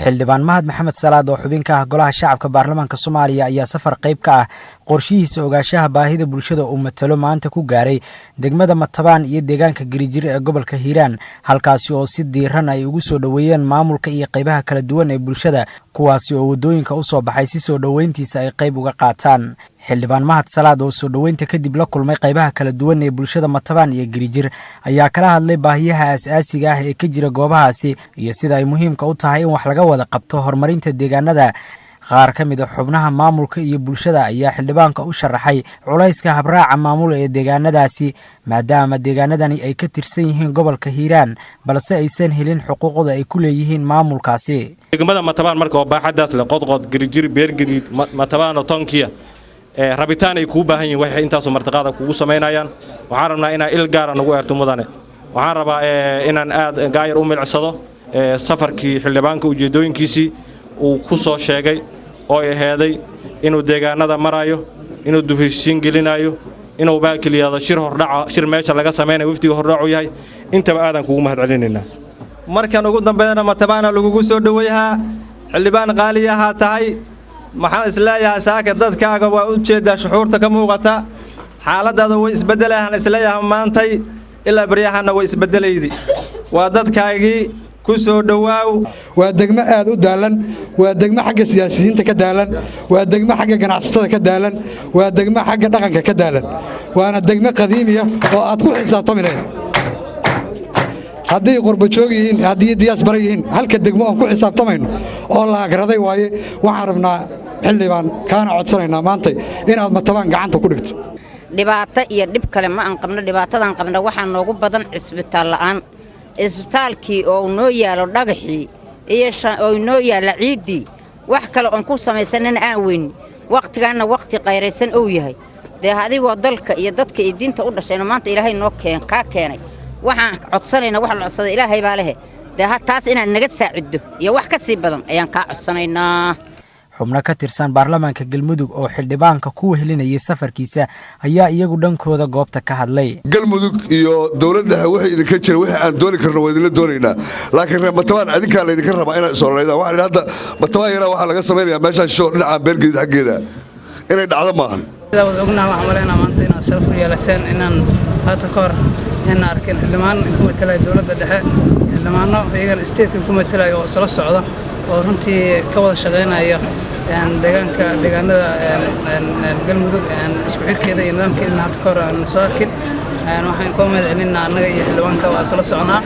Xildhibaan Mahad Maxamed Salaad oo xubin ka ah Golaha Shacabka Baarlamaanka Soomaaliya ayaa safar qayb ka ah qorshihiisa ogaanshaha baahida bulshada uu matalo maanta ku gaaray degmada Matabaan iyo deegaanka Girijir ee gobolka Hiiraan, halkaasi oo si diiran ay ugu soo dhoweeyeen maamulka iyo qaybaha kala duwan ee bulshada, kuwaasi oo waddooyinka u soo baxay si soo dhoweyntiisa ay qayb uga qaataan. Xildhibaan Mahad Salaad oo soo dhoweynta kadib la kulmay qaybaha kala duwan ee bulshada Matabaan iyo Girijir ayaa kala hadlay baahiyaha aas-aasiga ah ee ka jira goobahaasi iyo sida ay muhiimka u tahay in wax laga wada qabto horumarinta deegaanada. Qaar ka mid a xubnaha maamulka iyo bulshada ayaa xildhibaanka u sharaxay culayska habraaca maamul ee deegaanadaasi, maadaama deegaanadani ay ka tirsan yihiin gobolka Hiiraan, balse aysan helin xuquuqda ay ku leeyihiin maamulkaasi. Degmada Matabaan marka oo baaxadaas leh, Qodqod, Girijir, Beergadiid, Matabaano, Tonkiya, rabitaan ay kuu baahan yihin, waxay intaasoo martiqaada kugu samaynayaan. Waxaan rabnaa inaa il gaara nagu eerto, mudane. Waxaan rabaa inaan aad gaayar u milicsado safarkii xildhibaanka, ujeeddooyinkiisii uu ku soo sheegay oo ay aheeday inuu deegaanada marayo, inuu dub heshiisiin gelinayo, inuu baalkeliyaado shir hordhaca, shir meesha laga samaynayo, wafdiga hordhacu yahay. Intaba aadaan kugu mahad celinaynaa. Markan ugu dambeeyana Matabaana lagugu soo dhoweeyahaa. Xildhibaan qaaliyahaa tahay. Maxaan isleeyahay, saaka dadkaaga waa u jeeddaa, shuxuurta ka muuqata, xaaladdaada way isbeddelahaan isleeyahay maantay ilaa baryahanna way isbeddelaydi. Waa dadkaagii, ku soo dhowaaw. Waa degmo aad u daalan, waa degmo xagga siyaasiyiinta ka daalan, waa degmo xagga ganacsatada ka daalan, waa degmo xagga dhaqanka ka daalan, waana degmo qadiimiya oo aad ku xisaabtami lahayd hadday qurbajoog yihiin, haddii diyaasbara yihiin. Halka degmo oon ku xisaabtamayno oo la agraday waaye. Waxaan rabnaa, xildhibaan, kaana codsanaynaa maantay inaad Matabaan gacanta ku dhigto. Dhibaato iyo dhib kale ma aan qabno. Dhibaatadaan qabna waxaa noogu badan cisbitaal la'aan. Cisbitaalkii oo noo yaalo dhagaxii iyo oo noo yaalla ciiddii, wax kale oon ku samaysanana aan weynin, wakhtigaanna wakhti qayraysan ou yahay. Dee adigoo dalka iyo dadka iyo diinta u dhashayna maanta Ilaahay noo keen kaa keenay, waxaan codsanaynaa, wax la codsada Ilaahay baa lehe, dee ha taas inaad naga saaciddo iyo wax ka sii badan ayaan kaa codsanaynaa. Xubno ka tirsan baarlamaanka Galmudug oo xildhibaanka ku wehelinayay safarkiisa ayaa iyagu dhankooda goobta ka hadlay. Galmudug iyo dowlad dhexe wixii idinka jira, wixii aan dooni karno waa idinla doonaynaa, laakiin reer Matabaan adinkaa laydinka rabaa inaad isololaydaan. Waxaan idhi, hadda Matabaan yaraa waxaa laga samaynayaa meeshaan shisho dhinacaan Beergediid xaggeeda inay dhacdo maahan. Wad ognaha, waxaan malaynaa maanta inaad sharaf u yeelateen inaan hadda ka hor inaan arkin xildhibaan ku matalaya dowladda dhexe, xildhibaano iyagana state-ka ku matalaya oo isla socda oo runtii ka wada shaqaynaya deegaanka, deegaanada Galmudug isku xirkeeda iyo nidaamkeedina hadda ka hor aan soo arkin. Waxaan koo mahad celinaa, annaga iyo xildhibaanka waa isla soconaa.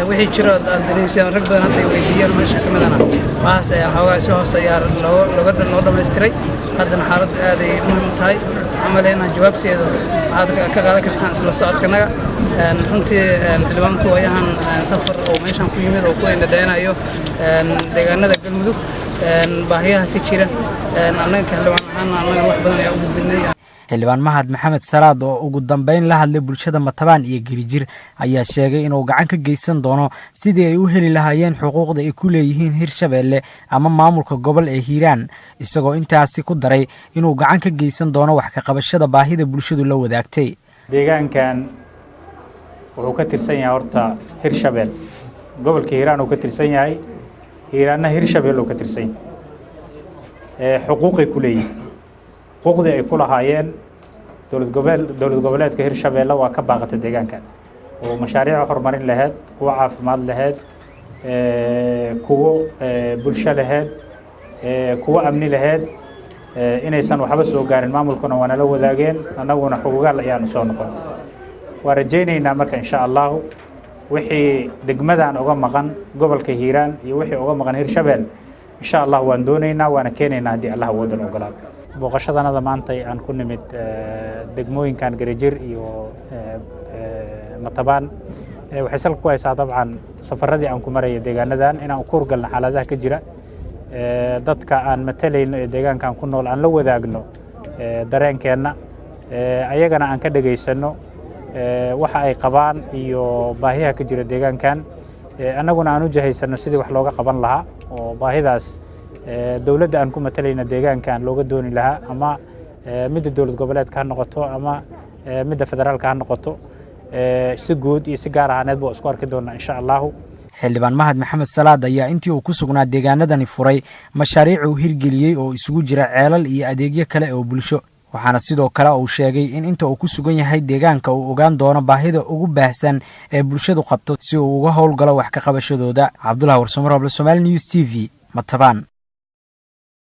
Wixii jiro aad dareemisaan, rag badan hadda ay weydiiyeen meesha ka midana, waxaas ayaa xoogaa si hoose ayaa looga loo dhammaystiray. Haddana xaaladdu aad ay muhiim u tahay. Waxaan maleynaa jawaabteeda waxaad ka qaadan kartaan isla socodkanaga. Runtii xildhibaanku waayahan safar oo meeshan ku yimid oo ku indhadheynayo deegaanada Galmudug, baahiyaha ka jira, annaga xildhibaan ahaan annaga wax badan ayaa u gudbinay. Xildhibaan Mahad Maxamed Salaad oo ugu dambeyn la hadlay bulshada Matabaan iyo Girijir ayaa sheegay inuu gacan ka geysan doono sidii ay u heli lahaayeen xuquuqda ay ku leeyihiin Hirshabeelle ama maamulka gobol ee Hiiraan, isagoo intaasi ku daray inuu gacan ka geysan doono wax ka qabashada baahida bulshadu la wadaagtay. Deegaankan wuxuu ka tirsan yahay horta Hirshabeel, gobolka Hiiraan uu ka tirsan yahay, Hiiraanna Hirshabeel uu ka tirsan yahay. Xuquuqay ku leeyihin, xuquuqdii ay ku lahaayeen dowlad goboleedka Hirshabeelle waa ka baaqatay deegaankan, oo mashaariic horumarin laheyd, kuwo caafimaad laheyd, kuwo bulsho laheyd, kuwo amni laheyd, inaysan waxba soo gaarin. Maamulkuna waa nala wadaageen, annaguna xuquugaal ayaanu soo noqon. Waa rajaynaynaa marka, insha Allahu, wixii degmadan uga maqan gobolka Hiiraan iyo wixii uga maqan Hirshabeel, insha Allah waan doonaynaa, waana keenaynaa haddii Allah awoodan ogolaado. Booqashadanada maanta aan ku nimid degmooyinkan Garejir iyo Matabaan waxay salka ku haysaa dabcan safaradii aan ku maraya deegaanadan, inaan ku hurgalno xaaladaha ka jira, dadka aan matalayno ee deegaankan ku nool aan la wadaagno dareenkeenna, ayagana aan ka dhegaysanno waxa ay qabaan iyo baahiyaha ka jira deegaankan, annaguna aan u jihaysano sidii wax looga qaban lahaa oo baahidaas dowladda aan ku matalayna deegaankan looga dooni lahaa, ama midda dowlad goboleedka ha noqoto ama midda federaalka ha noqoto. Si guud iyo si gaar ahaaneed baa isku arki doonaa, insha Allahu. Xildhibaan Mahad Maxamed Salaad ayaa intii uu ku sugnaa deegaanadani furay mashaariic uu hirgeliyey oo isugu jira ceelal iyo adeegyo kale oo bulsho, waxaana sidoo kale uu sheegay in inta uu ku sugan yahay deegaanka uu ogaan doono baahida ugu baahsan ee bulshadu qabto si uu uga howlgalo wax ka qabashadooda. Cabdullah Warsamo Roble, Somaali News TV, Matabaan.